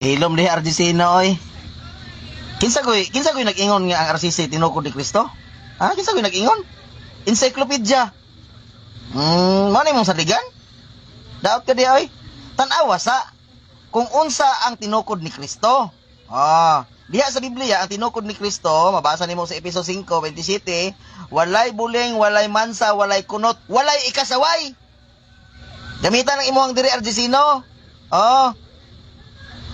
Hilom diha, RGC na oy. Kinsa koy nag-ingon nga ang RCC tinukod ni Kristo? Ha? Kinsa koy nag-ingon? Encyclopedia. Mao ni mong saligan? Daot ka diha oy. Tan-awa sa kung unsa ang tinukod ni Kristo. Ah, diha sa Biblia ang tinukod ni Kristo, mabasa nimo sa Efeso 5:27, walay buling, walay mansa, walay kunot, walay ikasaway. Gamitan ang imuhang diri, RGC no. Oh.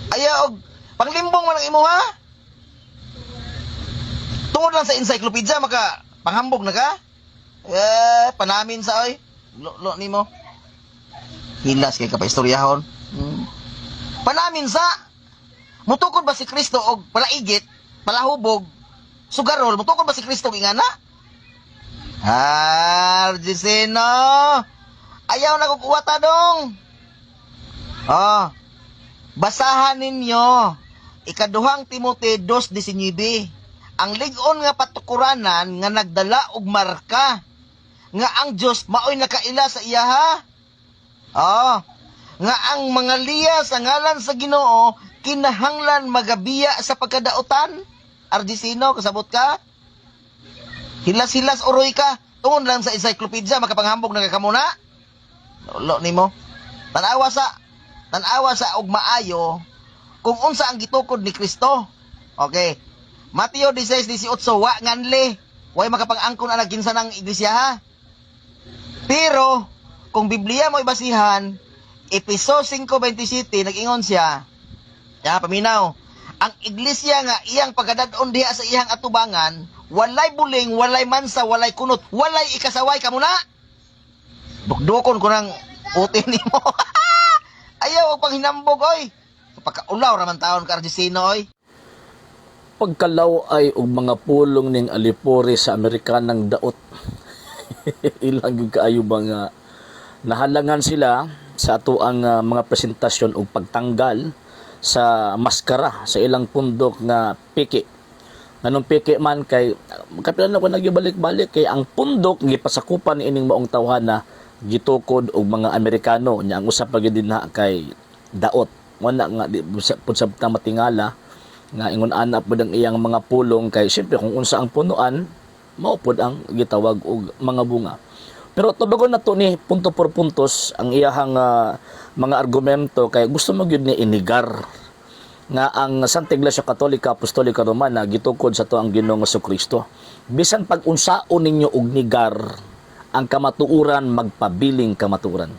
Ayaw og panglimbong man ang imuha. Tungod lang sa encyclopedia maka panghambog na ka? Eh, panamin sa oy. Lo, lo nimo. Hilas kay ka pa istoryahon. Panamin sa mutukod ba si Kristo og palaigit, palahubog, sugarol, mutukod ba si Kristo og ingana? Argisino. Ayaw na kog uwata dong. Oh. Basahan ninyo. Ikaduhang Timoteo 2:19. Ang lig-on nga patukuranan nga nagdala og marka nga ang Dios maoy nakaila sa iyaha. Oh, nga ang mga liya sa ngalan sa Ginoo kinahanglan magabiya sa pagkadaotan. Argisino, kasabot ka? Hilas-hilas uroy ka. Tungod lang sa encyclopedia makapanghambog na ka kamuna. Lolo nimo. Tan-awa sa og maayo kung unsa ang gitukod ni Kristo. Okay. Mateo 16:18, wa nganli. Way makapang-angkon ang kinsa ng iglesia ha. Pero kung Biblia mo ibasihan, Efeso 5:27 nag-ingon siya. Ya, paminaw. Ang iglesia nga iyang pagkadad-on diha sa iyang atubangan, walay buling, walay mansa, walay kunot, walay ikasaway kamo na. Dukdukon ko ng uti nimo. Ayaw og panghinambog oy. Pagkaulaw ra man taon ka, Argesino oy. Pagkalaw ay og mga pulong ning alipore sa Amerikanang daot. Ilang gyud kaayo ba nga nahalangan sila sa ato ang mga presentasyon og pagtanggal sa maskara sa ilang pundok nga piki. Nganong piki man kay kapila na ko nagyubalik-balik kay ang pundok gipasakupan ining maong tawhana gitukod og mga Amerikano nya ang usa pa gyud dinha kay daot. Wala nga di pud sa matingala nga ingon ana pud ang iyang mga pulong kay siyempre kung unsa ang punuan mao pud ang gitawag og mga bunga. Pero tubagon na to ni punto por puntos ang iyahang mga argumento kay gusto mo gyud ni inigar nga ang Santa Iglesia Katolika Apostolika Romana gitukod sa to ang Ginoong Kristo. Bisan pag unsaon ninyo og nigar ang kamatuoran, magpabiling kamatuoran.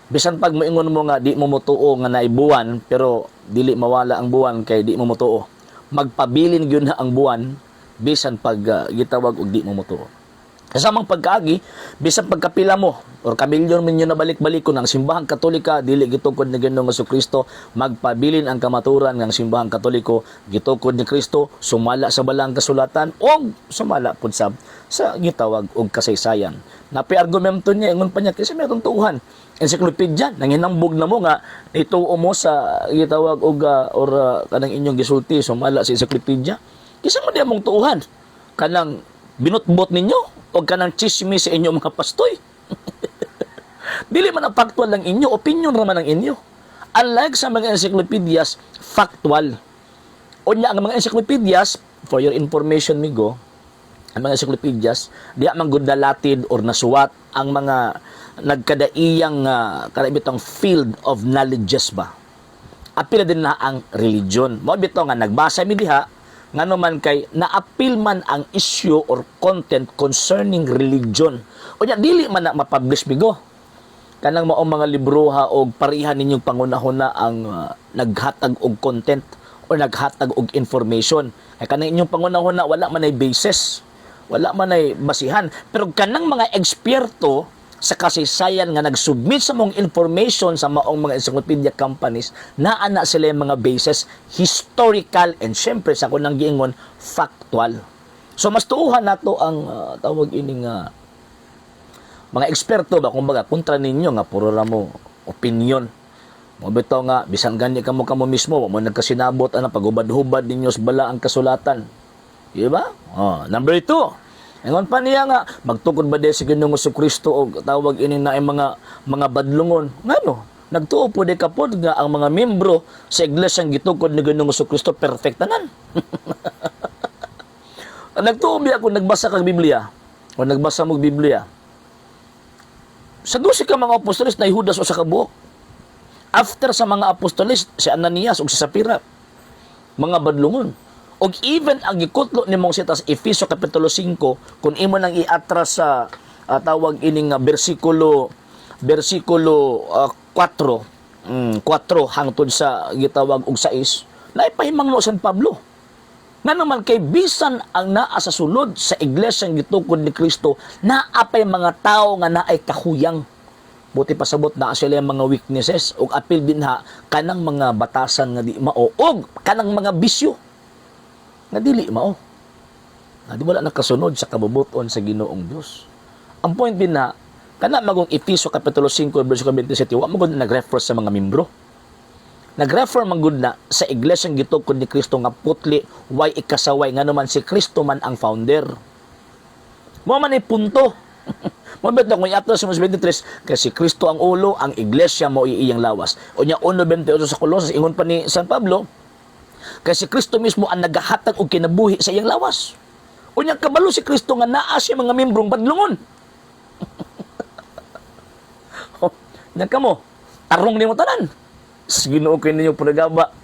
Bisan pag moingon mo nga di mo motuo nga naay buwan pero dili mawala ang buwan kay di mo motuo. Magpabilin gyud na ang buwan bisan pag gitawag og di mo motuo. Kasamang pagkaagi, bisan pagkapila mo or kamilyon minyo na balik-balik ang Simbahang Katolika dili gitukod ni Ginoong Kristo, magpabilin ang kamaturan ng Simbahang Katoliko gitukod ni Kristo sumala sa balang kasulatan og sumala pud sab sa gitawag og kasaysayan. Napi argumento niya, ingon pa niya kasi meron tuuhan encyclopedia nanghinambog na mo nga ituo mo sa gitawag og or kanang inyong gisulti sumala sa encyclopedia. Kinsa man diha mong tuuhan? Kanang binutbot ninyo o kanang chismis sa inyong mga pastoy? Dili man ang factual lang inyo, opinion ra man ang inyo. Unlike sa mga encyclopedias, factual. Unya ang mga encyclopedias, for your information migo, ang mga encyclopedias, diha man gud nalatid or nasuwat ang mga nagkadaiyang kanang field of knowledges ba. Apil na din na ang religion. Mao bitaw nga nagbasa mi diha ngano man kay naapil man ang issue or content concerning religion. Unya dili man na mapublish migo. Kanang mao mga libroha og parihan ninyong pangunahon na ang naghatag og content or naghatag og information. Kay kanang inyong pangunahon na wala man ay basis. Wala man ay basihan. Pero kanang mga eksperto sa kasaysayan nga nag-submit sa mong information sa maong mga encyclopedia companies, naa na sila yung mga basis historical and syempre sa kunang giingon factual. So mas tuuhan nato ang tawag ining mga eksperto ba kumbaga kontra ninyo nga puro ra mo opinion. Mo bitaw nga bisan gani kamo kamo mismo wa mo nagkasinabot ana pagubad-hubad ninyo sa balaang kasulatan. Di ba? Oh, number 2. Ingon pa niya nga magtukod ba di si Ginoong Kristo og tawag ini na ay mga badlungon. Ngano? Nagtuo po di ka pod nga ang mga membro sa iglesia gitukod ni Ginoong Kristo perfect tanan. Nagtuo biya kung nagbasa kag Biblia o nagbasa mo Biblia. Sa 12 ka mga apostoles na Judas usa ka buok. After sa mga apostoles, si Ananias ug si Sapira, mga badlungon. Og even ang gikutlo ni mong sa Efeso kapitulo 5, kung imo nang iatras sa tawag ining bersikulo bersikulo 4, 4 hangtod sa gitawag og 6, naipahimangno San Pablo. Nga naman kay bisan ang naa sa sulod sa iglesia gitukod ni Kristo, naa pay mga tao nga naay kahuyang. Buti pasabot naa sila yung mga weaknesses ug apil din ha kanang mga batasan nga di mao og kanang mga bisyo nga dili mao. Nga di wala nakasunod sa kabubuton sa Ginoong Dios. Ang point din na kana magong Efeso kapitulo 5 bersikulo 27, wa magud nag-refer sa mga membro. Nag-refer man gud na sa iglesia gitukod ni Kristo nga putli way ikasaway, nga naman si Kristo man ang founder. Mo man ay punto. Mo bet na kung iatras sa 23 kay si Kristo ang ulo, ang iglesia mo iyang lawas. Unya 1:28 sa Colosas, ingon pa ni San Pablo, kay si Kristo mismo ang nagahatag og kinabuhi sa iyang lawas. Unya kabalo si Kristo nga naa siya mga membrong badlungon. Oh, nya kamo, tarong nimo tanan. Sa Ginoo kay ninyo panagaba.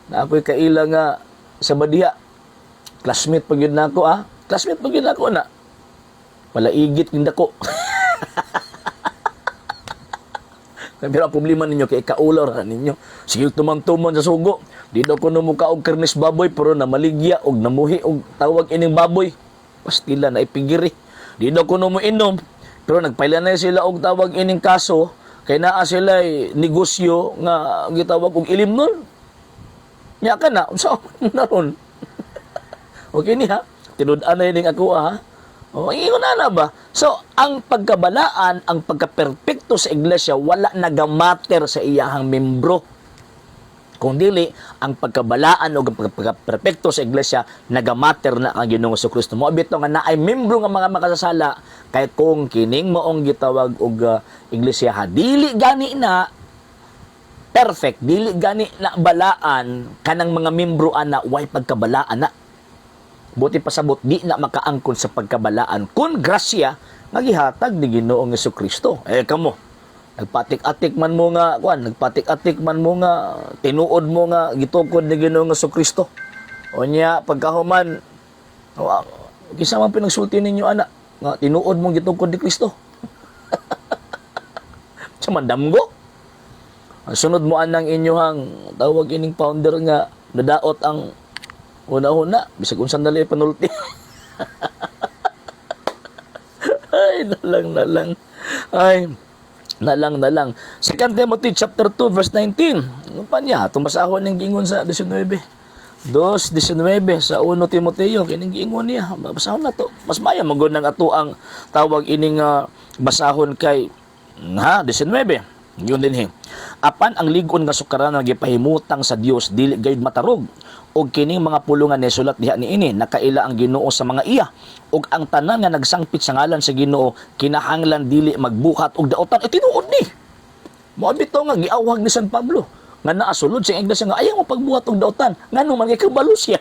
Na ako'y kaila nga sa badiha. Classmate pa gyud nako ah. Classmate pa gyud nako na. Palaigit gyud ko. Pero ang problema ninyo kay ikaulaw ra ninyo. Sige tumang-tumon sa sugo. Di daw kuno mo kaog karnis baboy pero namaligya og namuhi og tawag ining baboy. Pastila na ipigiri. Di daw kuno mo inom pero nagpaila na sila og tawag ining kaso kay naa sila negosyo nga gitawag og ilim nun. Nya ka na unsa man na ron? Okay ni ha. Tinud-an na ining ako ha. O, ingon na na ba? So, ang pagkabalaan, ang pagkaperpekto sa iglesia, wala nagamater sa iyahang membro. Kung dili, ang pagkabalaan o ang pagkaperpekto sa iglesia, nagamater na ang Ginoong Kristo. Mo bitaw nga naay membro nga mga makasasala, kay kung kining maong gitawag og iglesia ha, dili gani na perfect, dili gani na balaan kanang mga membro ana way pagkabalaan na. Buti pasabot di na makaangkon sa pagkabalaan kun grasya nga gihatag ni Ginoong Kristo. Eh kamo, nagpatik-atik man mo nga kuan, nagpatik-atik man mo nga tinuod mo nga gitukod ni Ginoong Kristo. Unya pagkahuman, kinsa man pinagsulti ninyo ana nga tinuod mong gitukod ni Kristo? Sa mandamgo. Ang sunod mo anang inyuhang tawag ining founder nga nadaot ang una-una, bisag unsa dali panulti. Ay, nalang, nalang. Ay, nalang, nalang. 2 Timothy chapter 2 verse 19. Ano pa niya? Tumasahon ng giingon sa 19. 2:19 sa 1 Timoteo, kining giingon niya. Basahon na to. Mas maya magod ng ato ang tawag ining basahon kay ha 19. Yun din he. Apan ang lig-on nga sukaran nga gipahimutang sa Dios dili gayud matarog. Og kining mga pulungan ni sulat diha niini, nakaila ang Ginoo sa mga iya. Og ang tanan nga nagsangpit sa ngalan sa Ginoo kinahanglan dili magbuhat og daotan. E tinuod ni. Mao bitaw nga giawhag ni San Pablo nga naasulod sa iglesia nga ayaw mo pagbuhat og daotan. Ngano man kay kabalo siya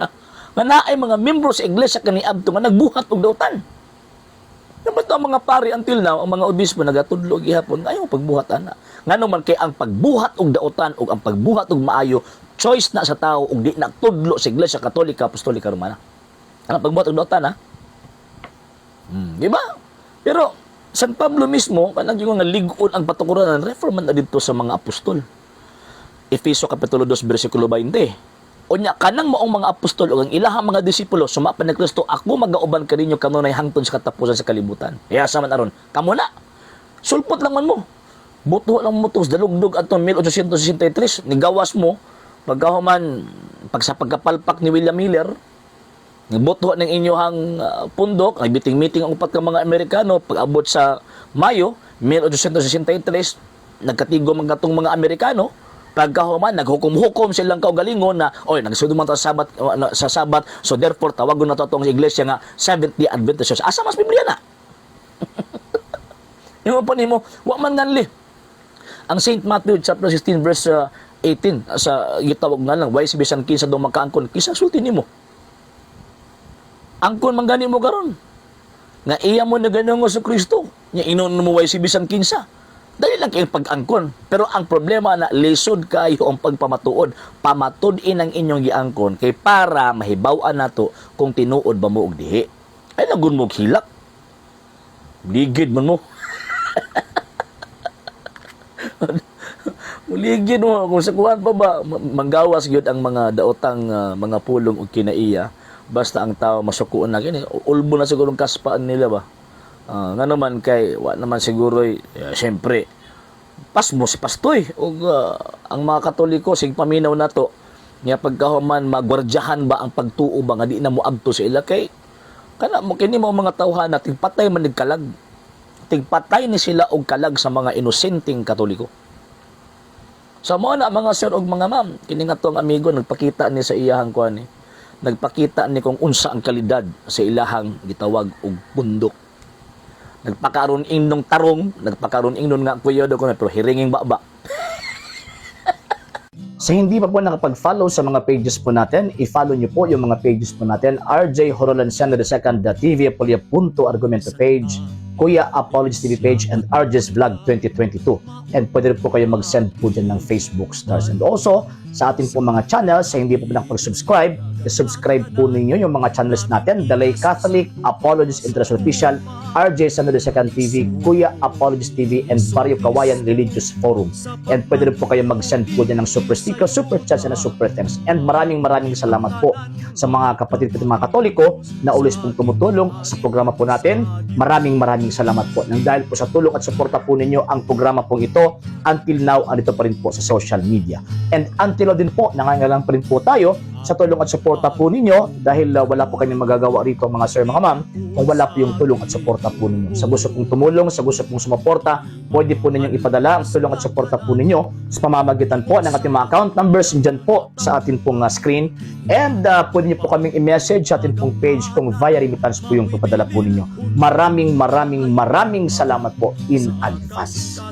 nga naay mga membro sa iglesia kaniadto nga nagbuhat og daotan. Dapat ang mga pari until now, ang mga obispo nagatudlo gihapon ayaw mo pagbuhat ana. Ngano man kay ang pagbuhat og daotan og ang pagbuhat og maayo, choice na sa tao ug di na tudlo sa Iglesia Katolika Apostolika Romana. Ang pagbuhat og daotan ha? Di ba? Pero San Pablo mismo kanang nga lig-on ang patukuran, reform man na didto sa mga apostol. Efeso kapitulo 2 bersikulo 20. Unya kanang maong mga apostol ug ang ilahang mga disipulo suma pa ni Kristo, ako magauban kaninyo kanunay hangtod sa katapusan sa kalibutan. Kaya sa man aron, kamo na. Sulpot lang man mo. Buto lang mo to dalugdog atong 1863 nigawas mo pagkahuman pag sa pagkapalpak ni William Miller, nibuto ng inyong pundok, nagbiting-meeting ang upat ka mga Amerikano. Pag-abot sa Mayo 1863, nagkatigo man katong mga Amerikano. Pagkahuman, naghukom-hukom silang kaugalingon na, oy, nagsunod man ta sa Sabat, so therefore tawagon na to atong iglesia nga Seventh-day Adventist Church. Asa mas Biblia na? Imo pa nimo, wa man nganli. Ang Saint Matthew chapter 16 verse 18 sa gitawag nga lang, why si bisan kinsa daw makaangkon, kinsa sulti nimo? Angkon man gani mo karon nga iya mo na ganun sa Kristo. Nya inon mo way si bisan kinsa. Dali lang kayong pag-angkon. Pero ang problema na lisod kayo ang pagpamatuod. Pamatud-in ang inyong giangkon kay para mahibaw-an nato kung tinuod ba mo og dihi. Ay nagun mo hilak. Ligid man mo. Muligid mo kung sa kuan pa ba manggawas gyud ang mga daotang mga pulong og kinaiya, basta ang tao masukuon na kini, ulbo na siguro ang kaspaan nila ba. Nga naman kay wa naman siguro, eh, syempre pasmo si pastoy ug ang mga Katoliko sig paminaw nato nya pagkahuman magwardyahan ba ang pagtuo ba nga di na moadto sa ila, kay kana mo kini mo mga tawhana tigpatay man kalag, tigpatay ni sila og kalag sa mga inosenteng Katoliko. Sa so, mo na mga sir og mga ma'am, kini nga tong amigo nagpakita ni sa iyahang kuan ni. Nagpakita ni kung unsa ang kalidad sa ilahang gitawag og pundok. Nagpakaron ingnong tarong, nagpakaron ingnon nga kuya do pero hiringing baba. Sa hindi pa po nakapag-follow sa mga pages po natin, i-follow nyo po yung mga pages po natin. RJ Horolan II, TV Apolia Punto Argumento page, Kuya Apologies TV page, and RJ's Vlog 2022. And pwede rin po kayo mag-send po dyan ng Facebook stars. And also, sa ating po mga channels, sa hindi po nakapag-subscribe, i-subscribe po ninyo yung mga channels natin. Dalay Catholic, Apologies International Official, RJ Sano II TV, Kuya Apologies TV, and Barrio Kawayan Religious Forum. And pwede rin po kayo mag-send po dyan ng super sticker, super chats, and super thanks. And maraming maraming salamat po sa mga kapatid ko mga Katoliko na always pong tumutulong sa programa po natin. Maraming maraming salamat po. Nang dahil po sa tulong at suporta po ninyo ang programa pong ito, until now, andito pa rin po sa social media. And until now din po, nangangailangan pa rin po tayo sa tulong at suporta po ninyo dahil wala po kami magagawa rito, mga sir, mga ma'am, kung wala po yung tulong at suporta po ninyo. Sa gusto pong tumulong, sa gusto pong sumuporta, pwede po ninyong ipadala ang tulong at suporta po ninyo sa pamamagitan po ng ating mga account numbers dyan po sa ating pong screen. And pwede niyo po kaming i-message sa ating pong page kung via remittance po yung papadala po ninyo. Maraming maraming maraming salamat po in advance.